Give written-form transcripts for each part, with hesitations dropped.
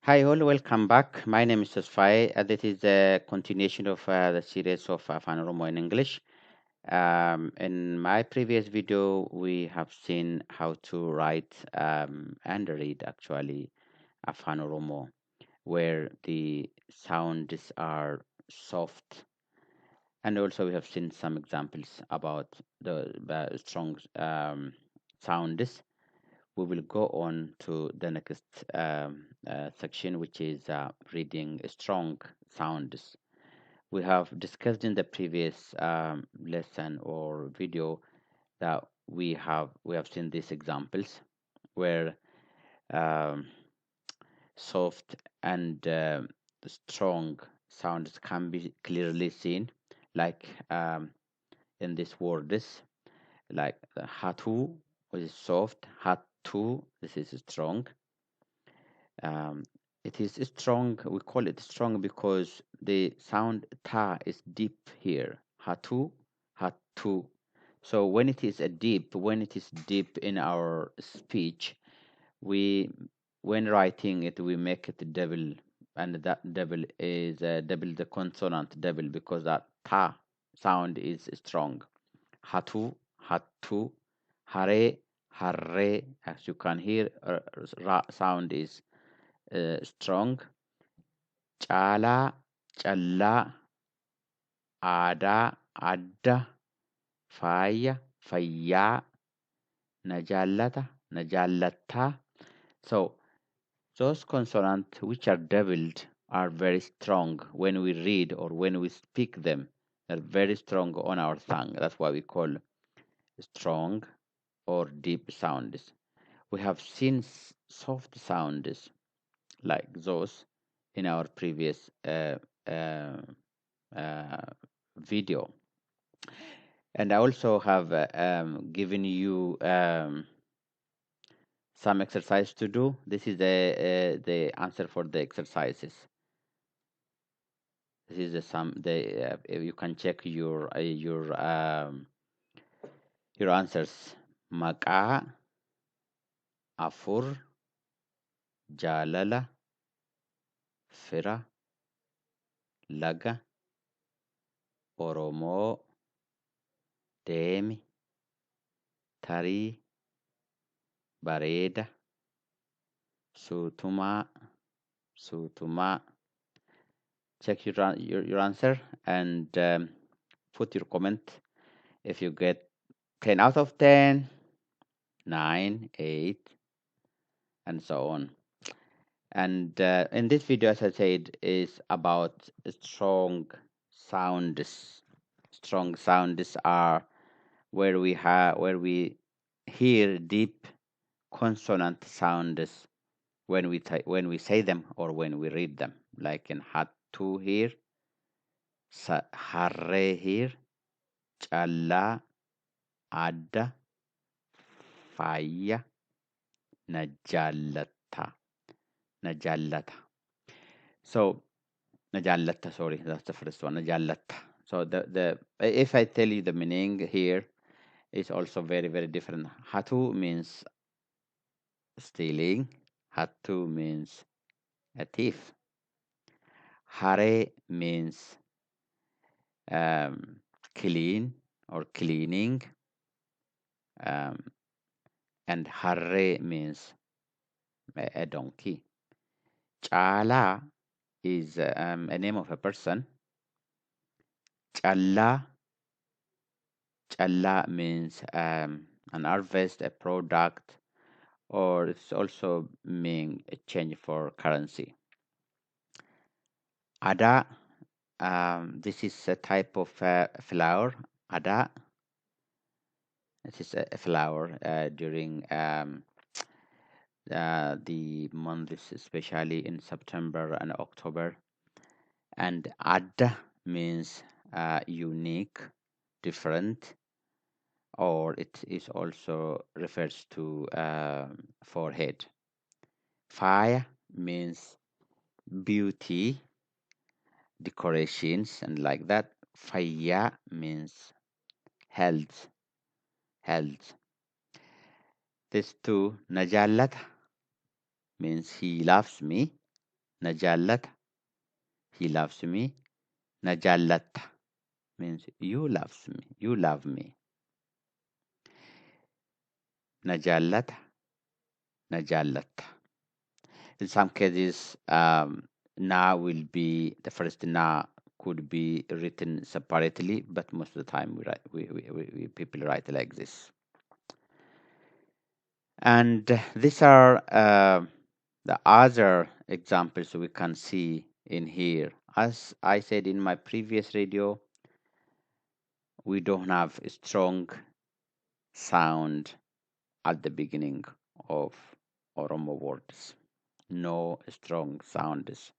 Hi all, welcome back. My name is Tosfai. This is a continuation of the series of Oromo in English. In my previous video, we have seen how to write and read actually Oromo, where the sounds are soft, and also we have seen some examples about the strong sounds. We will go on to the next section, which is reading strong sounds. We have discussed in the previous lesson or video that we have seen these examples where um, soft and strong sounds can be clearly seen, like in these words, like hatu, which is soft, hatu, this is strong. Um, it is strong. We call it strong because the sound ta is deep here. Hatu, hatu. So when it is deep in our speech, we, when writing it, we make it double, and that double is double the consonant double because that ta sound is strong. Hatu, hatu, hare, harre. As you can hear, ra sound is strong. Caalaa, callaa, aadaa, adda, faaya, fayyaa, najaallata, najaallattaa. So those consonants which are doubled are very strong when we read or when we speak them. They're very strong on our tongue. That's why we call strong or deep sounds. We have seen soft sounds like those in our previous uh, video, and I also have given you some exercise to do. This is the answer for the exercises. This is the some the you can check your answers. Maqaa, afur, jaalala, fira, laga, oromoo, deemi, tarii, bareeda, suutumaa, suutumaa. Check your answer and put your comment. If you get 10 out of 10, 9, 8, and so on. And in this video, as I said, is about strong sounds. Strong sounds are where we hear deep consonant sounds when we say them or when we read them, like in hattu here, harre here, callaa, adda, faaya, najaalata, najaalata. So najaalata, sorry, that's the first one, najaalata. So the if I tell you the meaning here, it's also very very different. Hatu means stealing. Hatu means a thief. Hare means clean or cleaning. And harre means a donkey. Chala is a name of a person. Challa, challa means an harvest, a product, or it's also mean a change for currency. Ada, this is a type of flower. Ada, this is a flower during the months, especially in September and October. And Ad means unique, different, or it is also refers to forehead. Fire means beauty, decorations, and like that. Faya means health, health. This two, Najallata means he loves me. Najallata, he loves me. Najallata means you loves me, you love me. Najallata, najallata. In some cases, na will be the first na could be written separately, but most of the time people write like this. And these are the other examples we can see in here. As I said in my previous video, we don't have a strong sound at the beginning of Oromo words. No strong sounds.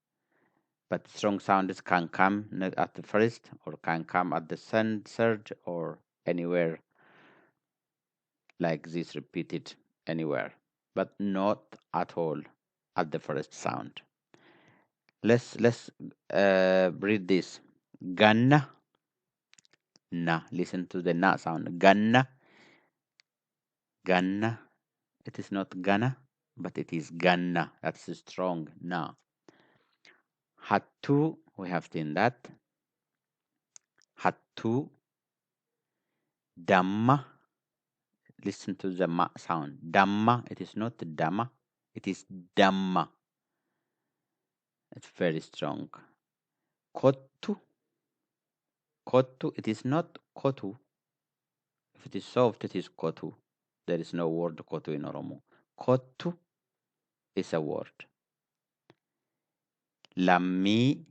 But strong sounds can come at the first, or can come at the third, or anywhere like this, repeated anywhere, but not at all at the first sound. Let's read this. Ganna, na. Listen to the na sound. Ganna, ganna. It is not gana, but it is ganna. That's a strong na. Hattu, we have seen that. Hattu, damma. Listen to the ma sound. Damma, it is not dhamma, it is damma. It's very strong. Kottu, kottu, it is not kotu. If it is soft, it is kotu. There is no word kotu in Oromo. Kottu is a word. Lammi,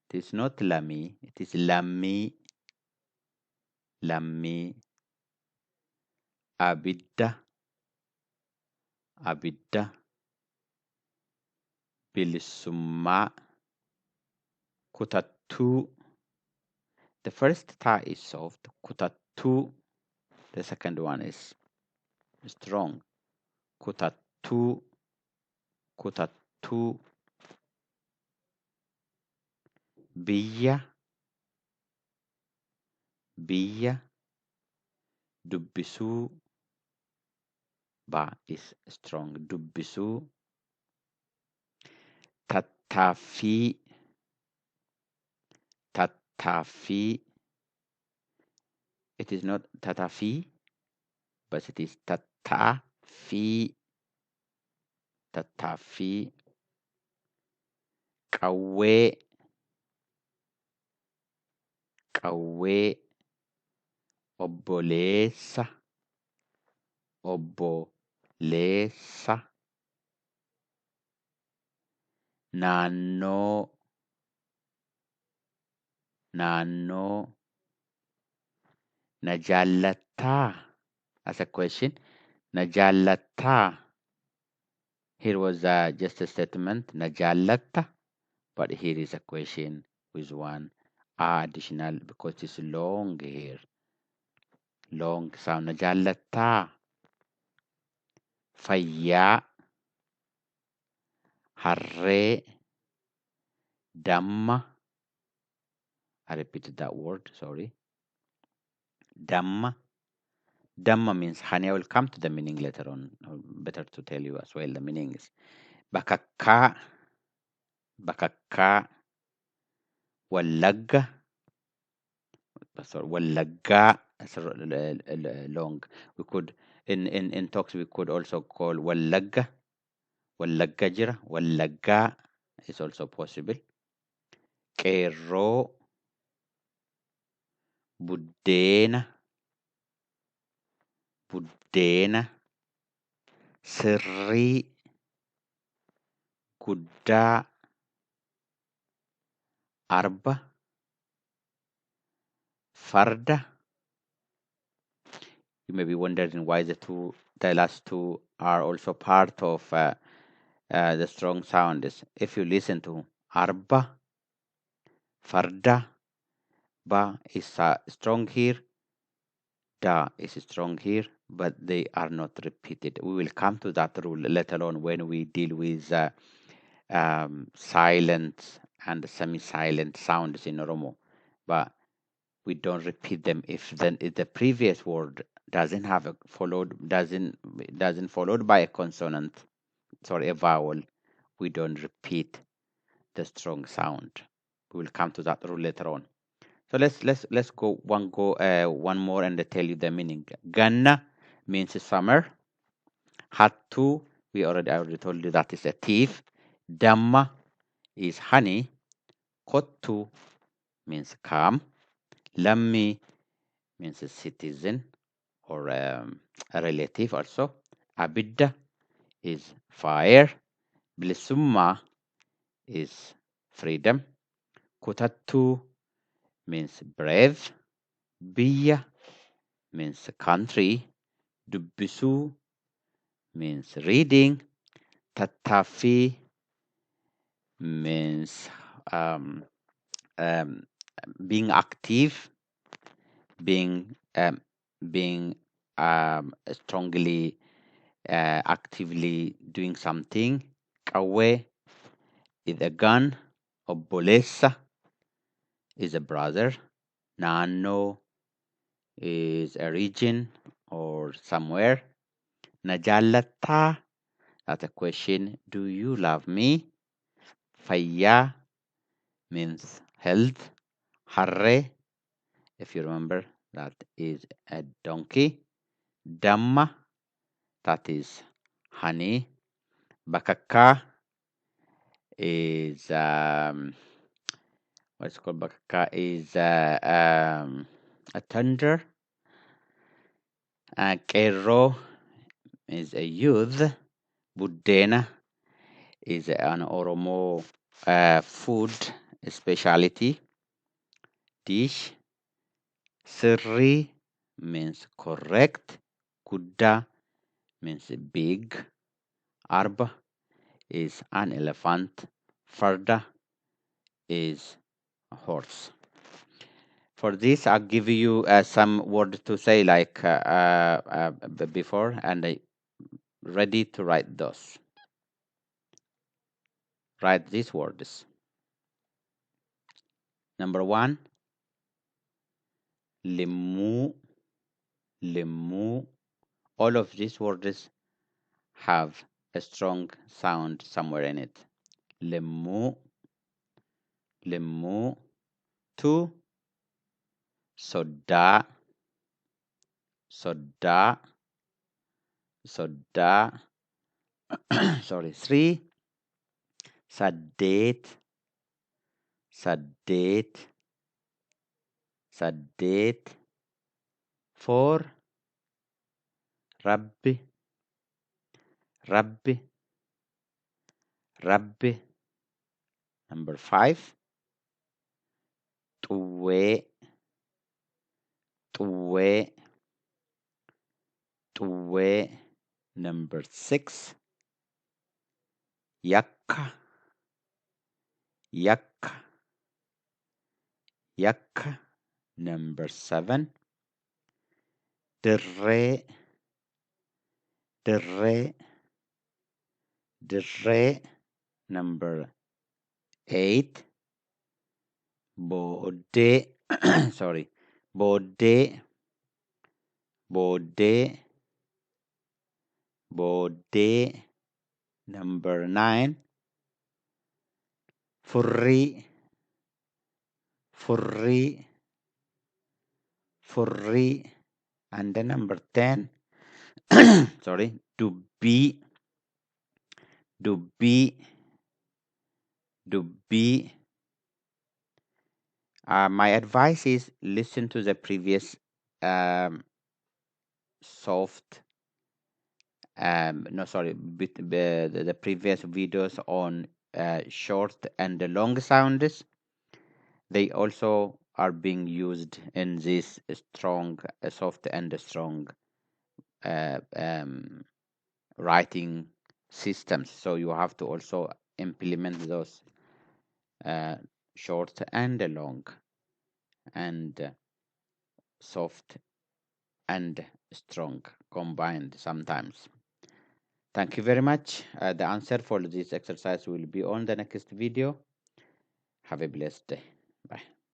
it is not lami, it is lammi. Lammi. Abidda, abidda. Bilisumma. Kutattu. The first ta is soft. Kutattu. The second one is strong. Kutattu. Kutattu. Biyya. Biyya. Dubbisu. Ba is strong. Dubbisu. Tattaaffii. Tattaaffii. It is not tattaaffii, but it is tattaaffii. Tattaaffii. Qawwee. Qawwee. Obboleessa. Obboleessa. Naannoo. Naannoo. Na jaallattaa? As a question. Na jaallattaa? Here was just a statement. Na jaallatta? But here is a question with one additional, because it's long here. Long sound. Na jaallattaa? Fayyaa. Harree. Damma. I repeated that word, sorry. Damma. Damma means honey. I will come to the meaning later on. Better to tell you as well the meanings. Bakakkaa. Bakakkaa. Wallagga. Sorry, Wallaggaa. It's long. We could in talks we could also call Wallagga. Wallagga jira. Wallaggaa is also possible. Qeerroo. Buddeena. Buddeena. Sirrii. Guddaa. Arba. Farda. You may be wondering why the last two are also part of the strong sounds. If you listen to arba, farda, ba is strong here, da is strong here, but they are not repeated. We will come to that rule later on when we deal with silent and semi-silent sounds in Oromo. But we don't repeat them if the previous word doesn't followed by a consonant, sorry, a vowel. We don't repeat the strong sound. We will come to that rule later on. So let's go one more and tell you the meaning. Ganna means summer. Hattu, I already told you that is a thief. Damma is honey. Kottu means come. Lammi means a citizen or a relative also. Abidda is fire. Bilisumma is freedom. Kutattu means brave. Biyya means country. Dubbisu means reading. Tattaffi means um, um, being active, being being strongly actively doing something. Kawe is a gun. Obbolessa is a brother. Nano is a region or somewhere. Najalatta, that's a question. Do you love me? Fayya means health. Harre, if you remember, that is a donkey. Damma, that is honey. Bakaka is what's called bakaka is a thunder. Kero is a youth. Budena is an Oromo food specialty dish. Sirri means correct. Kuda means big. Arba is an elephant. Farda is a horse. For this, I'll give you some words to say like before, and ready to write those. Write these words. Number 1, limu, limu. All of these words have a strong sound somewhere in it. Limu, limu. 2, soda, soda, soda. Sorry. 3, sadate, sadate, sadate. 4, rabbi, rabbi, rabbi. Number 5, tuwe, tuwe, tuwe. Number 6, yakka, yakka, yakka. Number 7, dirre, dirre, dirre. Number 8, bode, sorry, bode, bode, bode. Number 9, furri, furri, furri. And then number 10, sorry, to be, to be, to be. My advice is listen to the previous soft no sorry the previous videos on short and long sounds. They also are being used in this strong soft and strong uh, um, writing systems, so you have to also implement those short and long and soft and strong combined sometimes. Thank you very much. The answer for this exercise will be on the next video. Have a blessed day. Bye.